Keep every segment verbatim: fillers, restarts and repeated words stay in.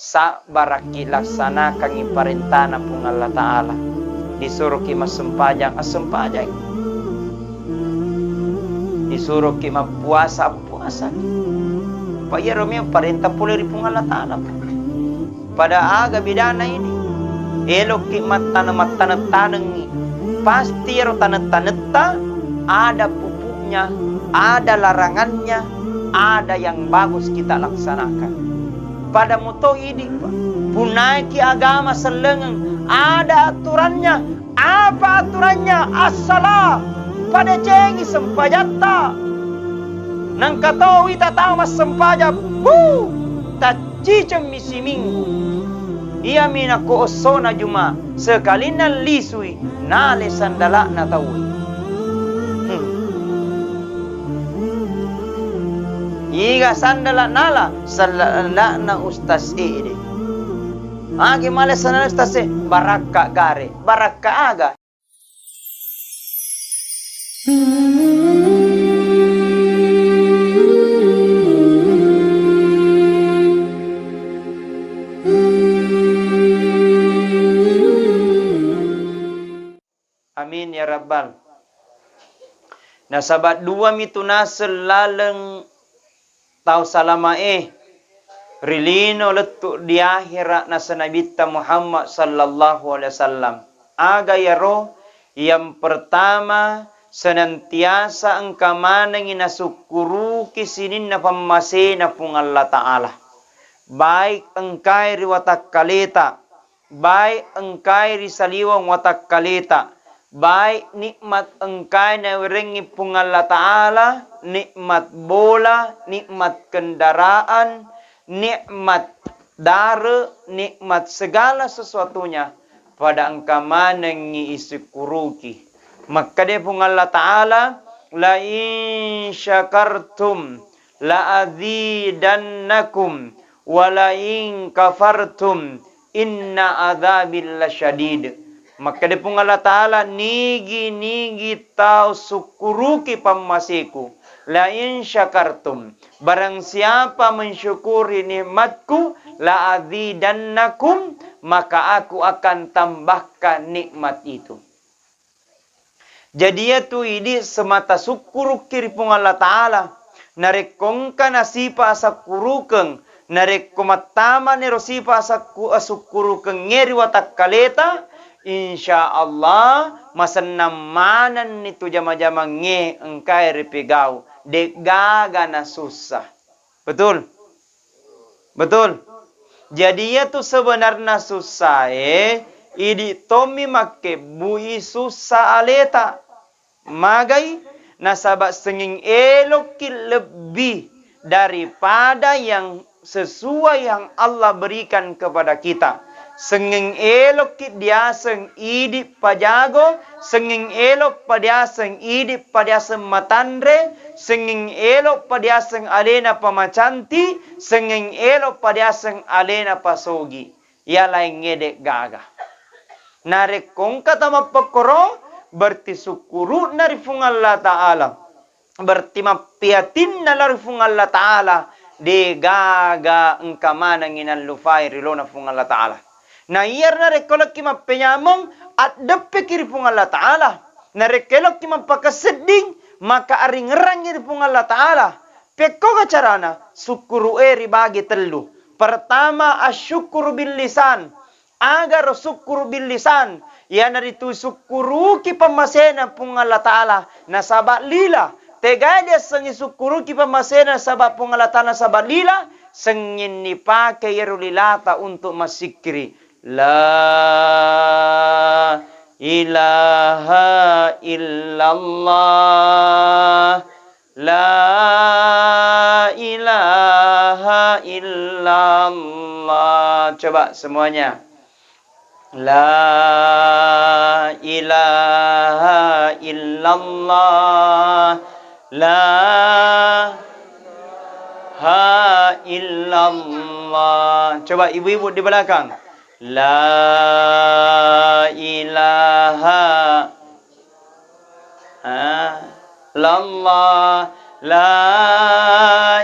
Sabbarakki laksanakangngi parentana Puang Allah Ta'ala. Disuroki massempajang, assempajang. Disuroki mappuasa, appuasaki. Pa iyaro memang parenta pole ri Puang Allah Ta'ala. Pada aga bedana ini? Elokki mattane-, mattaneng-tanengngi. Pasti iyaro taneng-tanetta ada pupuknya, ada larangannya, ada yang bagus kita laksanakan. Pada muto idi, Pak. Punaiki agama sellengeng, ada aturannya. Apa aturannya? Assala, padecengi sempajatta. Nangka to wita tau massempajang, bu, taccicemmi siminggu. Iyami nakko essona Juma, sekalinna lisui, nale sandala'na tauwe. Hmm. Iga sandala nala? Sandala'na ustaz ede. Agi male sandala ustaz e? Barakka gare. Barakka aga? Amin ya rabbal. Nasaba duami tu naseng laleng tau salama e ri lino lettu di ahera naseng Nabitta Muhammad sallallahu alaihi wasallam. Aga yaro? Yang pertama, senantiasa engka manengi nasukkuruki sininna pammasena Puang Allah Ta'ala. Baik engkae ri watakkaleta, baik engkae ri saliweng watakkaleta, baik nikmat engkae nawerengngi Puang Allah Ta'ala, nikmat bola, nikmat kendaraan, nikmat dare, nikmat segala sesuatunya, pada engka manengngi isukkuruki. Makkeda Puang Allah Ta'ala, "La in syakartum la azidannakum wa la in kafartum inna adzabi lasyadid." Makkeda Puang Allah Ta'ala, "Nigi-nigi tau sukkuruki pammaseku, la in syakartum, barang siapa mensyukuri nikmatku, la azidannakum, maka aku akan tambahkan nikmat itu." Jadi, iyatu idi semata sukkurukki ri Puang Allah Ta'ala. Narekko engka nasipa asakkurukeng, narekko mattamani ro sipa asakku-, asukkurukengnge ri watakkaleta, insya Allah masennang manenni tu jama-jamangnge engkae ripegau, de'gaga nasussa. Betul? Betul? Jadi, iyatu sebenarna sussae, idi tommi makkebbui sussa aleta. Magai? Nasaba sengngeng elokki lebbi daripada yang sesuai yang Allah berikan kepada kita. Sengngeng elokki diaseng idi pajago, sengngeng elok padiaseng idi padiaseng matanre, sengngeng elok padiaseng alena pamacanti, sengngeng elok padiaseng alena pasogi. Iya laingnge de'gaga. Narekko engka tau mappekkoro, berarti sukkuru'na ri Puang Allah Ta'ala. Berarti mappeatinna lao ri Puang Allah Ta'ala, de'gaga engka manengngi nallupai ri laona Puang Allah Ta'ala. Na iyaro narekko lokki mappenyameng, addeppeki ri Puang Allah Ta'ala. Narekko lokki mappakasedding, maka aringngerangngi ri Puang Allah Ta'ala. Pekkoga carana? Sukkuru'e ribagi tellu. Pertama, asyukuru bil lisan. Agaro sukkuru bil lisan, iyanaritu sukkuruki pammasena Puang Allah Ta'ala nasaba lila. Tegai diassengngi sukkuruki pammasena nasaba Puang Allah Ta'ala nasaba lila? Sengngeng nipake iyaro lilata untuk massikkiri. La ilaha illallah. La ilaha illallah. Coba semuanya. La ilaha illallah. La ilaha illallah. Coba ibu-ibu di belakang. La ilaha Ah, lallah, la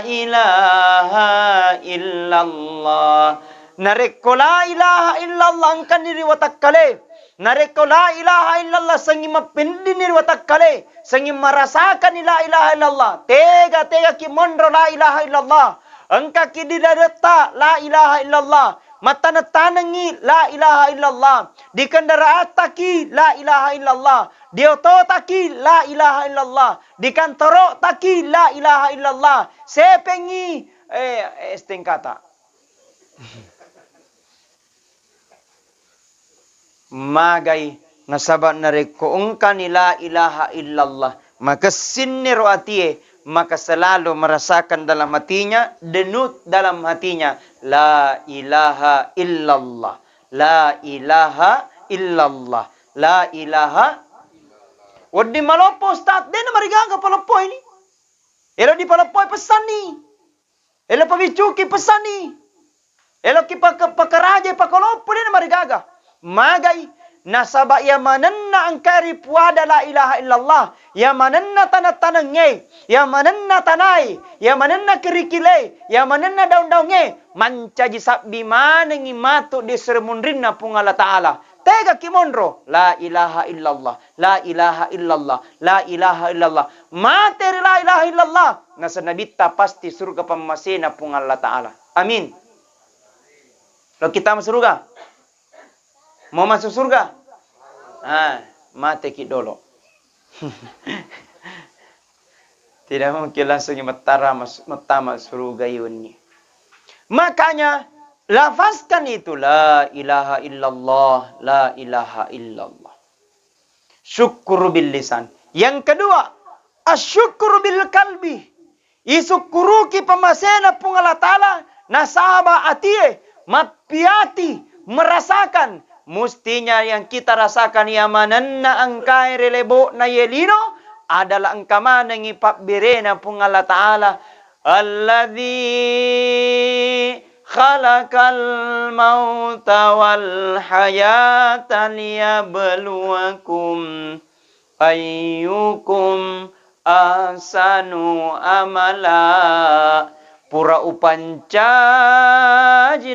ilaha illallah. Narekko la ilaha illallah engkani ri watakkale, narekko la ilaha illallah senging mappeddini ri watakkale, senging marasakani la ilaha illallah, tega-tegaki monro la ilaha illallah, engkaki di dadetta la ilaha illallah, mattaneng-tanengngi la ilaha illallah, di kendaraattaki la ilaha illallah, di ototaki la ilaha illallah, di kantoro'taki la ilaha illallah, sepengngi, eh, S T N K-ta. Magai, nasaba narekko engkani la ilaha illallah, makessinniro atie, maka selalu merasakan dalam hatinya, denut dalam hatinya, la ilaha illallah, la ilaha illallah, la ilaha. Wedding maloppo, Ustaz, de' namarigaga paloppo ini. Elo dipaloppoi, pessanni. Elo pabiccuki, pessanni. Eloki pake-, pakarajai, pakaloppo, de' namarigaga. Magai, nasaba iya manenna engkae ripuada la ilaha illallah, iya manenna taneng-tanengnge, iya manenna tanae, iya manenna kerikile, iya manenna daung-daungnge, mancaji sabbi manengngi matu di seri munrinna Puang Allah Ta'ala. Tegaki monro, la ilaha illallah, la ilaha illallah, la ilaha illallah. Mate ri la ilaha illallah, naseng Nabitta pasti surga pammasena Puang Allah Ta'ala. Amin. Lo kita masuk surga? Mau masuk surga? Ah, mateki dolo. Tidak mungkin langsung mettara mas-, mettama surga iwenni. Makanya, lafazkan itu, la ilaha illallah, la ilaha illallah. Syukuru bil lisan. Yang kedua, asyukuru bil kalbi. Isukkuruki pammasena Puang Allah Ta'ala, nasaba atie mappiati merasakan. Mustinya yang kita rasakan iya manenna engkae ri lebo'na ye lino adalah engka manengngi pabberena Puang Allah Ta'ala. Alladzi khalaqal mauta wal hayata liyabluwakum ayyukum ahsanu amala. Pura upancaji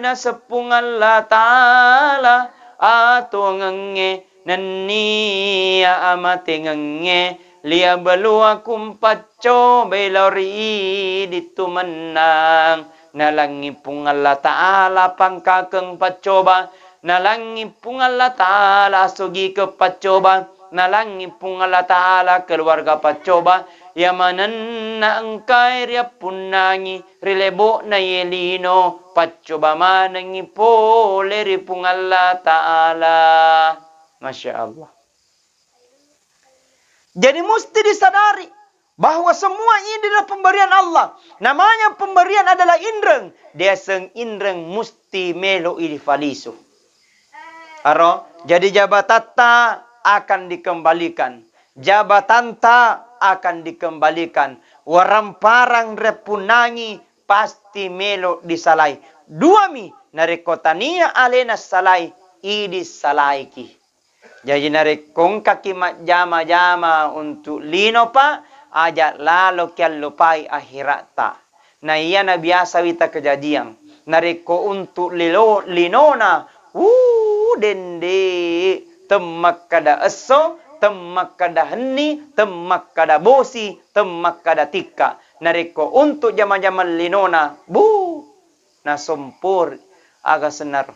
naseng Puang Allah Ta'ala atongengnge nenniya amatengengnge, liyabluwakum, paccobai lao ri idi tu mennang. Nalangngi Puang Allah Ta'ala pangkakeng paccoba, nalangngi Puang Allah Ta'ala asogikeng paccoba, nalangngi Puang Allah Ta'ala keluarga paccoba, iya manenna engkae riappunnangi ri lebo'na ye lino, paccoba manengngi pole ri Puang Allah Ta'ala. Masya Allah. Jadi, musti disadari bahwa semua ini adalah pemberian Allah. Namanya pemberian adalah inreng. Diaseng inreng musti melo i difalisu. Aro, jadi jabatatta akan dikembalikan. Jabatanta akan dikembalikan. Waramparang riappunnangi pasti melo disalai. Duami, narekko tania alena salai, idi salaiki. Jaji, narekko engkaki majjama-jama untu lino, Pak, aja laloki allupai akhiratta. Na iyana biasawi takejadiang. Narekko untu lilo-, linona, wuu, dende, temmakkada esso, temmakkada henni, temmakkada bosi, temmakkada tikka. Narekko untu jama-jamang linona, buu, nasompori aga sennaro.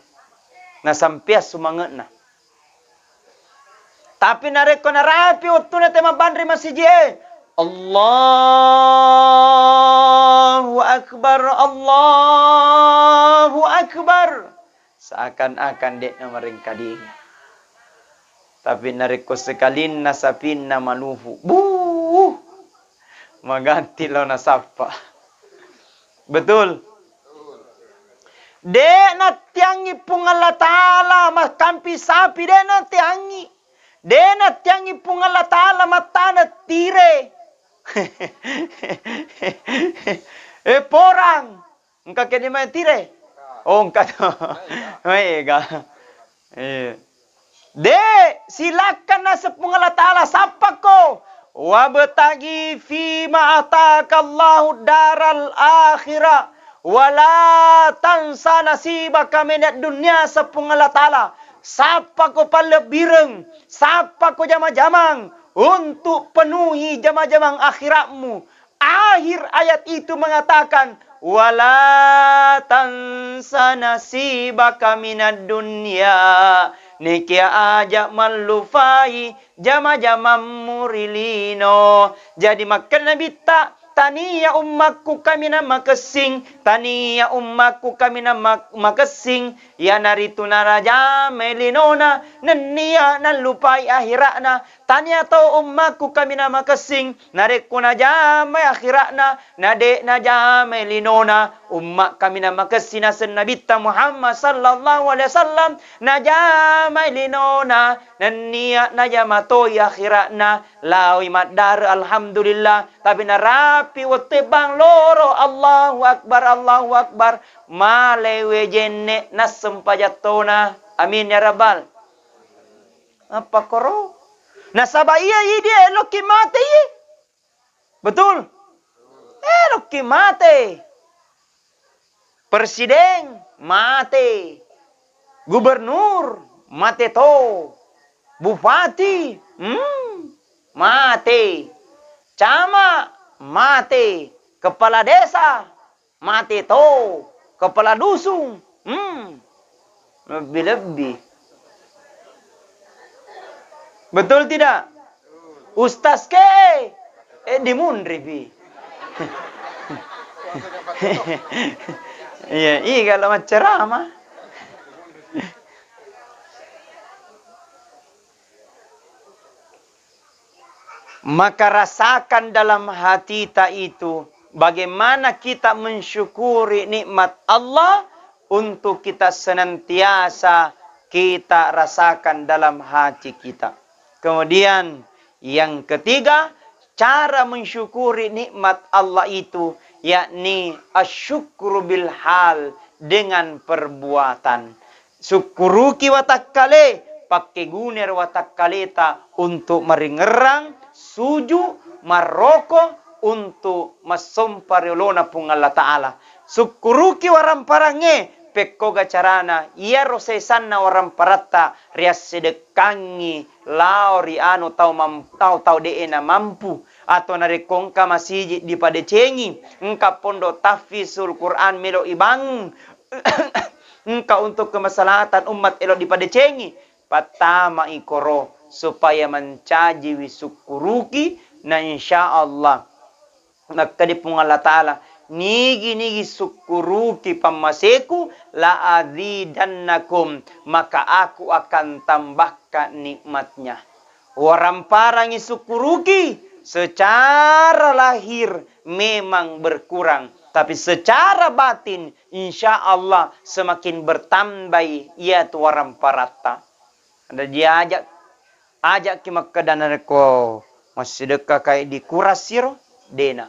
Nasampeang sumange'na. Tapi narekko narapi wettuna te mabbanri masiji e, Allahu Akbar, Allahu Akbar. Seakan-akan de'na marengkadinga. Tapi narekko sekalinna sapinna malufu, buh, maganti lao nasappa. Betul? De' nattiangngi Puang Allah Ta'ala makkampi sapi, de' nattiangngi. De' nattiangngi Puang Allah Ta'ala mattana tire. Eh, porang. Engka kedi mai tire? Oh, engka to. Maega. Iya. De', silakan naseng Puang Allah Ta'ala, sappakko. Wabtaghi fima atakallahu daral akhirah Wala tansa nasibaka minad dunya, Puang Allah Ta'ala. Sappako pallebbireng, sappako jama-jamang untuk penuhi jama-jamang akhiratmu. Akhir ayat itu mengatakan, "Wala tansa nasibaka minad dunya." Nekia aja mallupai jama-jamammu ri lino. Jadi, makkeda Nabitta, tania ummakku kaminang makessing, tania ummakku kaminang mak-, makessing, iyanaritu narajamai linona, nennia nallupai akhira'na. Tania to ummakku kaminang makessing, narekko najamai akhira'na, nade najamai linona. Umma kaminang makessing naseng Nabitta Muhammad sallallahu alaihi wasallam, najamai linona, nennia najama toi akhira'na, laoi maddare, alhamdulillah. Tapi narapi wettu bang loro, Allahu Akbar, Allahu Akbar, malai wejenne nassempajang tona. Amin ya rabbal. Apa koro? Nasaba iya idi elokki mate iye. Betul? Elokki mate. Presiden mate. Gubernur mate to. Bupati, hmm, mate. Camat mate. Kepala desa mate to. Kepala dusun, hmm, lebbi-lebbi. Betul tidak? Ustaz ke, eh, dimunri pi. Iya, iya, kalau maccerama. Maka rasakan dalam hatita itu, bagaimana kita mensyukuri nikmat Allah untuk kita senantiasa kita rasakan dalam hati kita. Kemudian yang ketiga, cara mensyukuri nikmat Allah itu, yakni asyukru bil hal, dengan perbuatan. Sukkuruki watakkale, pakkegunai watakkaleta untuk maringerrang, suju, marroko, untuk massompa ri olona Puang Allah Ta'ala. Sukkuruki waramparangnge, pekkoga carana, iyaro sesanna waramparatta riassedekkangngi lao ri anu tau mam-, tau, tau de'e namampu, atau narekko engka masiji dipadecengi, engka pondok tahfizul Quran melo ibangung, engka untuk kemaslahatan umat elo dipadecengi, pattamai koro supaya mancajiwi sukkuruki, na insya Allah makkeda Puang Allah Ta'ala, nigi-nigi sukkuruki pammaseku, la azidannakum, maka aku akan tambahkan nikmatnya. Waramparangi sukkuruki, secara lahir memang berkurang, tapi secara batin insya Allah semakin bertambai iyatu waramparatta. Ada diajak, ajakki makkeda narekko massidekka kai dikurasiro, dena.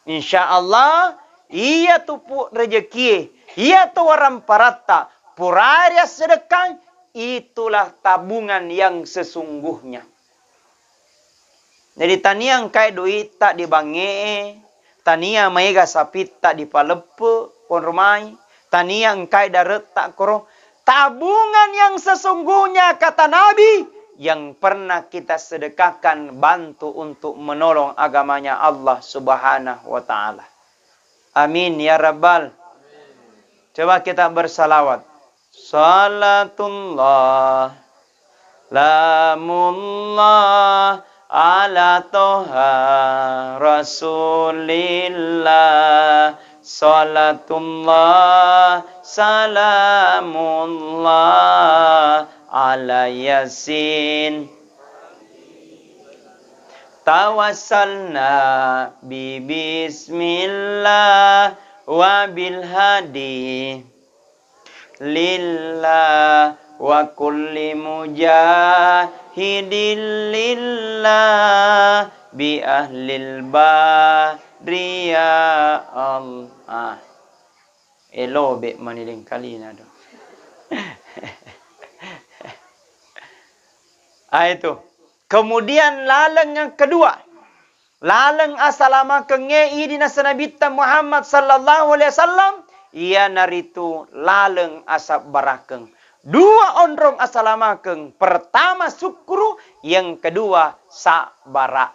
Insya Allah, iyatu pu-, rejekie, iyatu waramparatta, purai riassedekkang, itulah tabungan yang sesungguhnya. Jadi, tania engkai duitta di bangnge e, tania maega sapitta dipaleppe konromai, tania engkai daretta koro. Tabungan yang sesungguhnya, kata Nabi, yang pernah kita sedekahkan, bantu untuk menolong agamanya Allah Subhanahu wa Ta'ala. Amin ya rabbal. Coba kita bersalawat. Salatullah, lamullah, ala toha rasulillah. Salatullah, salamullah, ala yasin. Tawassalna bi bismillah wa bil hadi lillah wa kulli mujahidin lillah bi ahlil badri ya Allah. Elobe mani lengkalina do. Ah, itu. Kemudian laleng yang kedua, Laleng asalamakengngé idi naseng Nabitta Muhammad sallallahu alaihi wasallam, iyanaritu laleng asabbarakeng. Dua onrong asalamakeng, pertama sukkuru, yang kedua sabbara.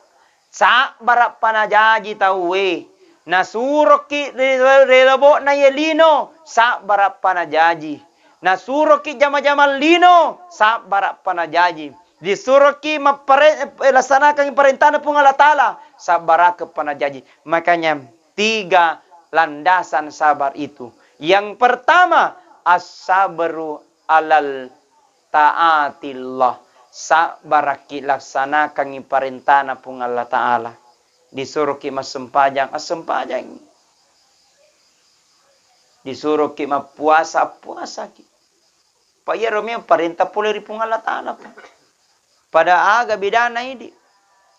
Sabbara panajaji tauwé. Nasuroki ri, ri, ri lebo'na iye lino, sabbara panajaji. Nasuroki jama-jama lino, sabbara panajaji. Disuroki mappare-, eh, laksanakan parentana Puang Allah Ta'ala, sabbarakeng panajaji. Makanya tiga landasan sabar itu. Yang pertama, as-sabru alal taatillah. Sabbaraki laksanakangngi parentana Puang Allah Ta'ala. Disuroki massempajang, assempajang. Disuroki mappuasa, appuasaki. Pa iyaro memang parenta pole ri Puang Allah Ta'ala, pa. Pada aga bedana idi?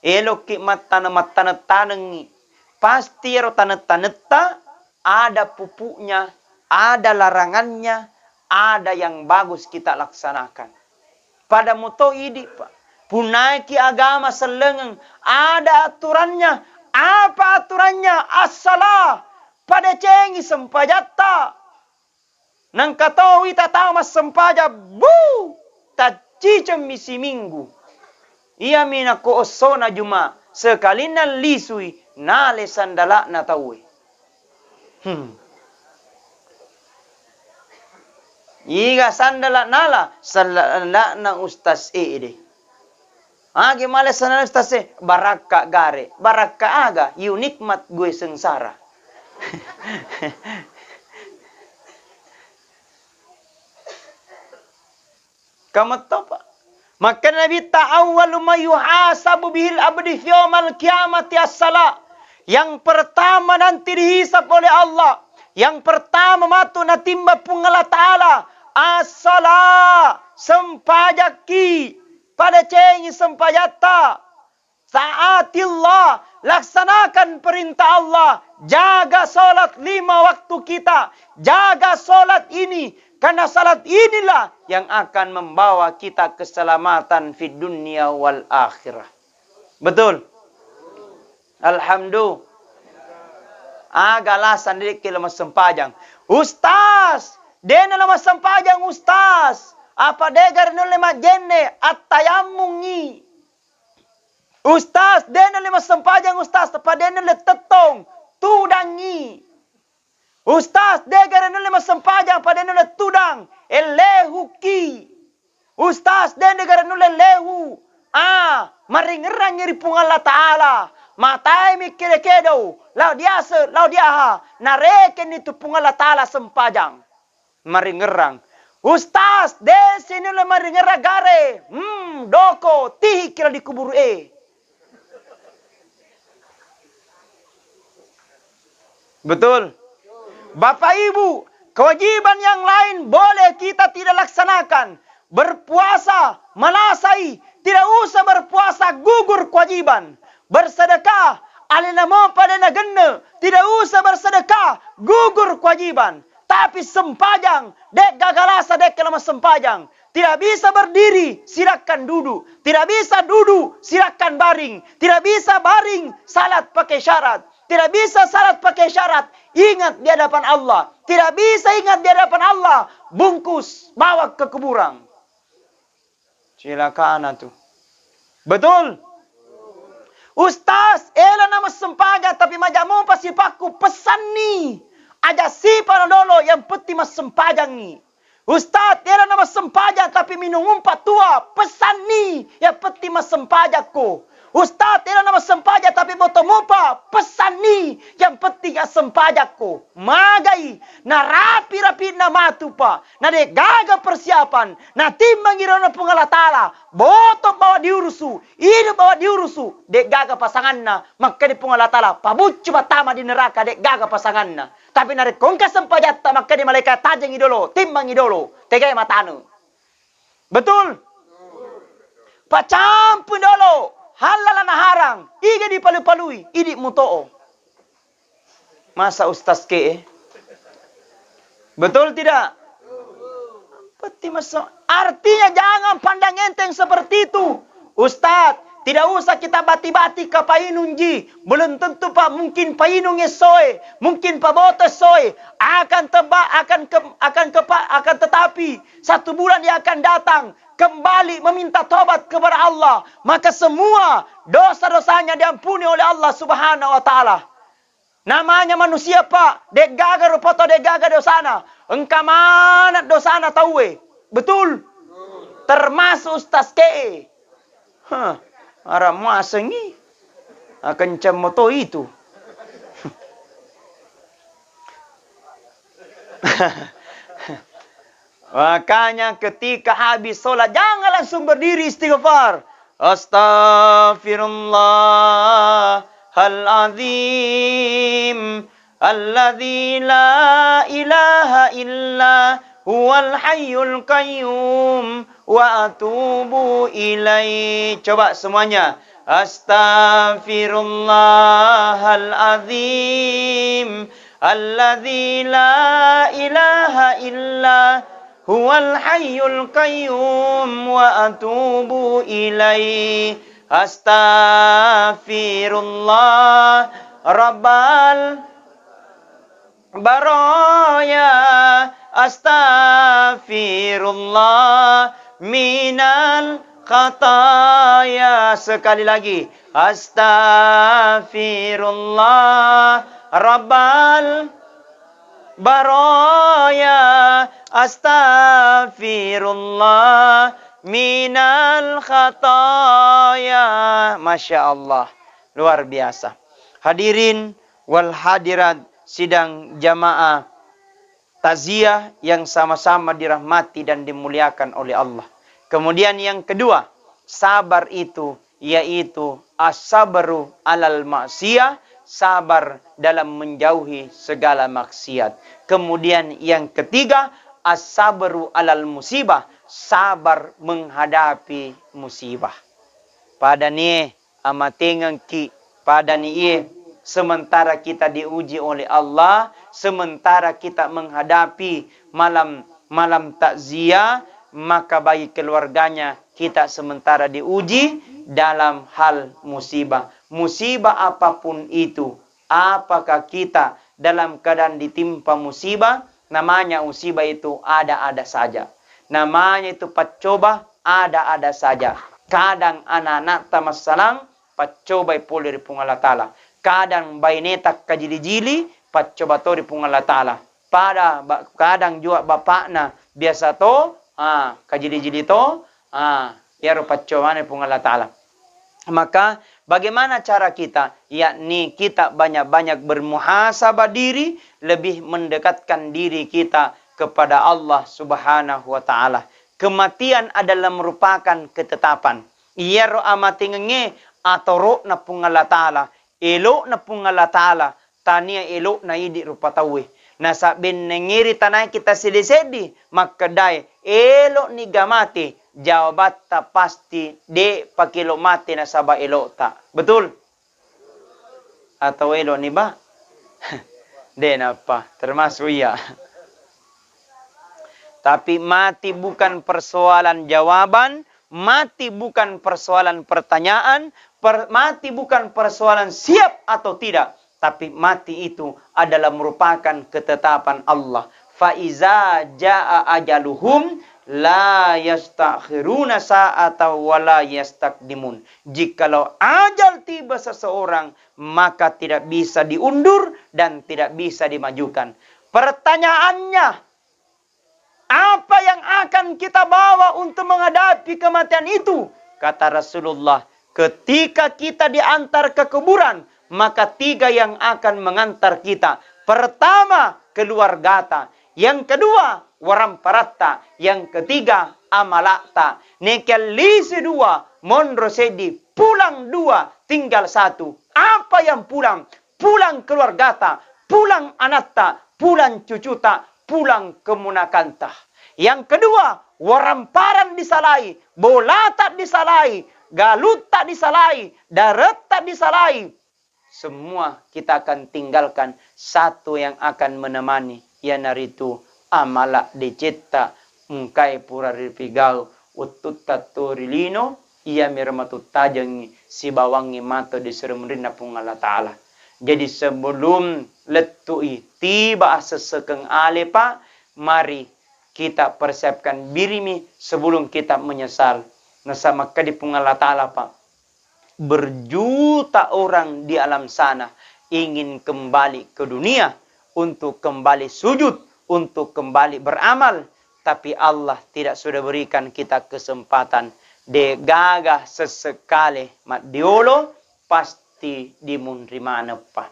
Elokki mattane-, mattaneng-tanengngi. Pasti iyaro taneng-tanetta ada pupuknya, ada larangannya, ada yang bagus kita laksanakan. Pada muto idi, pa. Punaiki agama sellengeng, ada aturannya. Apa aturannya? As-salah. Padecengi sempajatta. Nengka to wita tau massempajang, bu, taccicemmi siminggu. Iyami nakko essona Juma, sekalinna lisui, nale sandala'na tauwe. Hmm. Iga sandala nala, sandala'na Ustaz Ede. Agi male sana ustaz e, barakka gare, barakka aga, yu nikmat gue sengsara. Kamettopa. Makkeda Nabitta, "Awwalu ma yuhasabu bihil abdi fi yaumal qiyamati as-salah." Yang pertama nanti dihisab oleh Allah, yang pertama matu natimba Puang Allah Ta'ala, as-salah, sempajakki. Padecengi sempajatta. Taatillah, laksanakan perintah Allah. Jaga sholat lima waktu kita. Jaga sholat ini. Karena sholat inilah yang akan membawa kita keselamatan fid dunya wal akhirah. Betul? Alhamdulillah. Aga alasan de'ki lo massempajang? Ustaz, de'na lo massempajang, Ustaz. Apa de'gare nulle majjenne? Attayammungngi. Ustaz, de'na le massempajang, Ustaz, apa de'na le tettong? Tudangngi. Ustaz, de'gare nulle massempajang, apa de'na le tudang? Ellehuki. Ustaz, de'gare nulle lehu? Ah, maringerrangngi ri Puang Allah Ta'ala. Matae mi kede-kedo, lao diase, lao diaha, narekenni tu Puang Allah Ta'ala sempajang. Maringerrang. Ustaz, de'si nulle maringerrang gare. Hmm, doko, tihiki lao di kuburu e. Betul? Bapak Ibu, kewajiban yang lain boleh kita tidak laksanakan. Berpuasa, malasai, tidak usah berpuasa, gugur kewajiban. Bersedekah, alena mopa de'na genne, tidak usah bersedekah, gugur kewajiban. Tapi sempajang, de'gaga lasa de'ke lo massempajang. Tidak bisa berdiri, silakan duduk. Tidak bisa duduk, silakan baring. Tidak bisa baring, salat pakai syarat. Tidak bisa salat pakai syarat, ingat di hadapan Allah. Tidak bisa ingat di hadapan Allah, bungkus, bawa ke kuburan. Cilakana tu. Betul? Ustaz, elona massempajang tapi maja mopa sipakku, pesanni. Aja sipano dolo, yang penting massempajangngi. Ustaz, elona massempajang tapi minung umpa tua, pesanni. Yang penting massempajakko. Ustaz, elona massempajang tapi boto mopa, pesanni. Yang penting assempajakko. Magai, narapi-rapinna matupa. Na de'gaga persiapan, natimbangi rona Puang Allah Ta'ala, boto bawa diurusu, idup bawa diurusu, de'gaga pasanganna, makkeda Puang Allah Ta'ala, pabuccu pattama di neraka, de'gaga pasanganna. Tapi narekko engka sempajatta, makkeda malaikat, tajengi dolo, timbangi dolo, tegai matanu. Betul? Pacampui dolo, halal na harang, iga dipalu-palui, idi muto'o. Masa ustaz ke, eh? Betul tidak? Peti masuk. Artinya jangan pandang enteng seperti itu. Ustaz, Tidak usah kita bati-bati ke painung ji. Belum tentu, Pak, mungkin painung essoe, mungkin paboto essoe. Akan teba-, akan ke-, akan kepa-, akan tetapi satu bulan yang akan datang, kembali meminta tobat kepada Allah, maka semua dosa-dosanya diampuni oleh Allah Subhanahu wa Ta'ala. Namanya manusia, Pak, de'gaga rupa tau de'gaga dosana. Engka maneng dosana tauwe. Betul? Termasuk Ustaz K E. Hah, ara muasengi. Ah, kenceng moto itu. Makanya ketika habis sholat, jangan langsung berdiri istighfar. Astaghfirullahaladzim alladzi la ilaha illa huwal hayyul qayyum wa atubu ilaih. Coba semuanya. Astaghfirullahaladzim alladzi la ilaha illa huwal hayyul qayyum wa atubu ilaih. Astaghfirullah rabbal baraya, astaghfirullah minal khataya. Sekali lagi, astaghfirullah rabbal baraya, astaghfirullah minal khataya. Masya Allah, luar biasa. Hadirin wal hadirat sidang jamaah takziah yang sama-sama dirahmati dan dimuliakan oleh Allah. Kemudian yang kedua, sabar itu yaitu as-sabru alal maksiyah, sabar dalam menjauhi segala maksiat. Kemudian yang ketiga, as-sabru alal musibah, sabar menghadapi musibah. Pada nie amatengengki, padani iye, sementara kita diuji oleh Allah, sementara kita menghadapi malam, malam takziah, maka bagi keluarganya kita sementara diuji dalam hal musibah. Musibah apapun itu, apakah kita dalam keadaan ditimpa musibah? Namanya musibah itu ada-ada saja. Namanya itu paccoba ada-ada saja. Kadang anak-anakta massalang, paccobai pole ri Puang Allah Ta'ala. Kadang baineta kajili-jili, paccoba to ri Puang Allah Ta'ala. Pada ba-, kadang jua bapakna biasa to, ah, kajili-jili to, ah, iyaro paccobana Puang Allah Ta'ala. Maka, bagaimana cara kita? Yakni kita banyak-banyak bermuhasabah diri, lebih mendekatkan diri kita kepada Allah Subhanahu wa Ta'ala. Kematian adalah merupakan ketetapan. Iyaro amatengengnge atoro'na Puang Allah Ta'ala, elo'na Puang Allah Ta'ala, tania elo'na idi rupa tauwe. Nasaba bennengngeri tanae kita seddi-seddi, makkedae, elo'ni ga mate? Jawabatta pasti, de'pa kelo mate nasaba elo'ta. Betul? Atau elo'ni, Ba? De' nappa, termasuk iya. Tapi mati bukan persoalan jawaban, mati bukan persoalan pertanyaan, per-, mati bukan persoalan siap atau tidak, tapi mati itu adalah merupakan ketetapan Allah. Fa iza jaa ajaluhum la yastakhiruna sa'ata wa la yastaqdimun. Jikalau ajal tiba seseorang, maka tidak bisa diundur dan tidak bisa dimajukan. Pertanyaannya, apa yang akan kita bawa untuk menghadapi kematian itu? Kata Rasulullah, ketika kita diantar ke kuburan, maka tiga yang akan mengantar kita. Pertama, keluargata. Yang kedua, waramparatta. Yang ketiga, amalakta. Nekiallisi dua, monro seddi, pulang dua, tinggal satu. Apa yang pulang? Pulang keluargata, pulang anatta, pulang cucuta, pulang kemunakanta. Yang kedua, waramparang disalai, bolata disalai, galutta disalai, daretta disalai. Semua kita akan tinggalkan. Satu yang akan menemani, iyanaritu amala decetta engkae pura ripigau wettutta to ri lino Iyami ro matuttajengngi sibawangngi mato di suri munrinna Puang Allah Ta'ala. Jadi sebelum lettu'i tiba assessekeng ale, Pak, mari kita persiapkan dirimu sebelum kita menyesal. Nasaba makkeda Puang Allah Ta'ala, Pak, berjuta orang di alam sana ingin kembali ke dunia untuk kembali sujud, untuk kembali beramal, tapi Allah tidak sudah berikan kita kesempatan. De gaga sesekale maddiolo, pasti dimunri maneppa.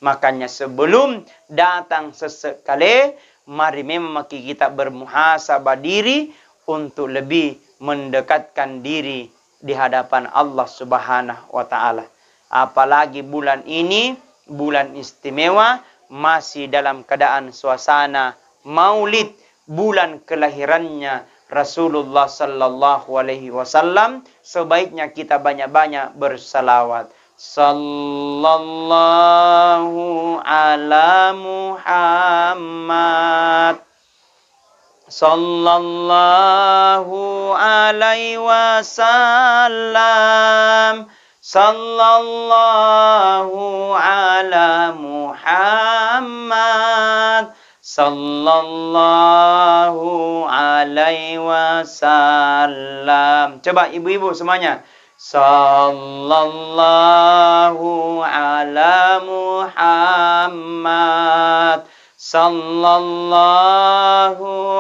Makanya sebelum datang sesekale, mari memang maki kita bermuhasabah diri untuk lebih mendekatkan diri di hadapan Allah Subhanahu wa Ta'ala. Apalagi bulan ini, bulan istimewa, masih dalam keadaan suasana Maulid, bulan kelahirannya Rasulullah sallallahu alaihi wasallam, sebaiknya kita banyak-banyak bersalawat. Sallallahu ala Muhammad. Sallallahu alaihi wasallam. Sallallahu ala Muhammad. Sallallahu alaihi wasallam. Coba ibu-ibu semuanya. Sallallahu ala Muhammad. Sallallahu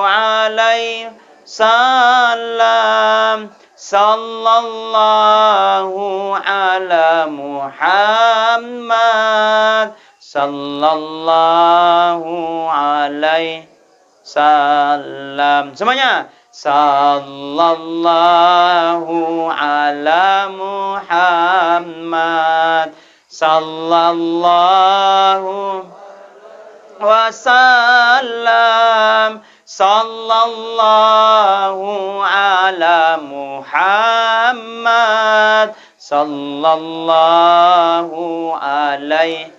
alaihi wasallam. Sallallahu ala Muhammad. Sallallahu alaihi wasallam. Semuanya. Sallallahu ala Muhammad. Sallallahu wasallam. Sallallahu ala Muhammad. Sallallahu alaihi.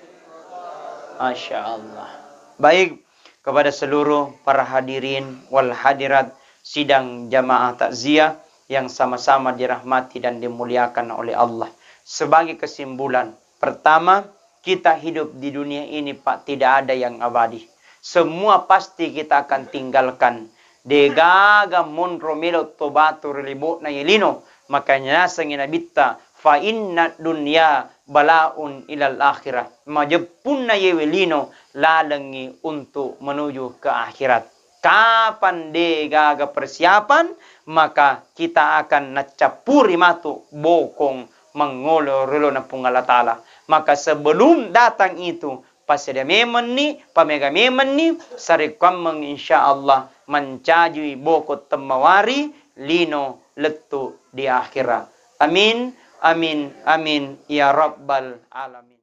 Masya Allah. Baik, kepada seluruh para hadirin wal hadirat sidang jamaah takziah yang sama-sama dirahmati dan dimuliakan oleh Allah. Sebagai kesimpulan, pertama, kita hidup di dunia ini, Pak, tidak ada yang abadi. Semua pasti kita akan tinggalkan. Degaga monro melo to batu ri lebo'na ye lino. Makanya nasengi nabitta, fa inna dunya balaun ilal akhirah. Majeppunna yewe lino lalengngi untuk menuju ke akhirat. Kapan degaga persiapan, maka kita akan naccappuri matu bokong mangolo ri olona Puang Allah Ta'ala. Maka sebelum datang itu, passedia memenni, pamega memenni, sarekkuammeng insya Allah mancaji bokong temmawari lino lettu di akhirat. Amin, amin, amin, ya rabbal alamin.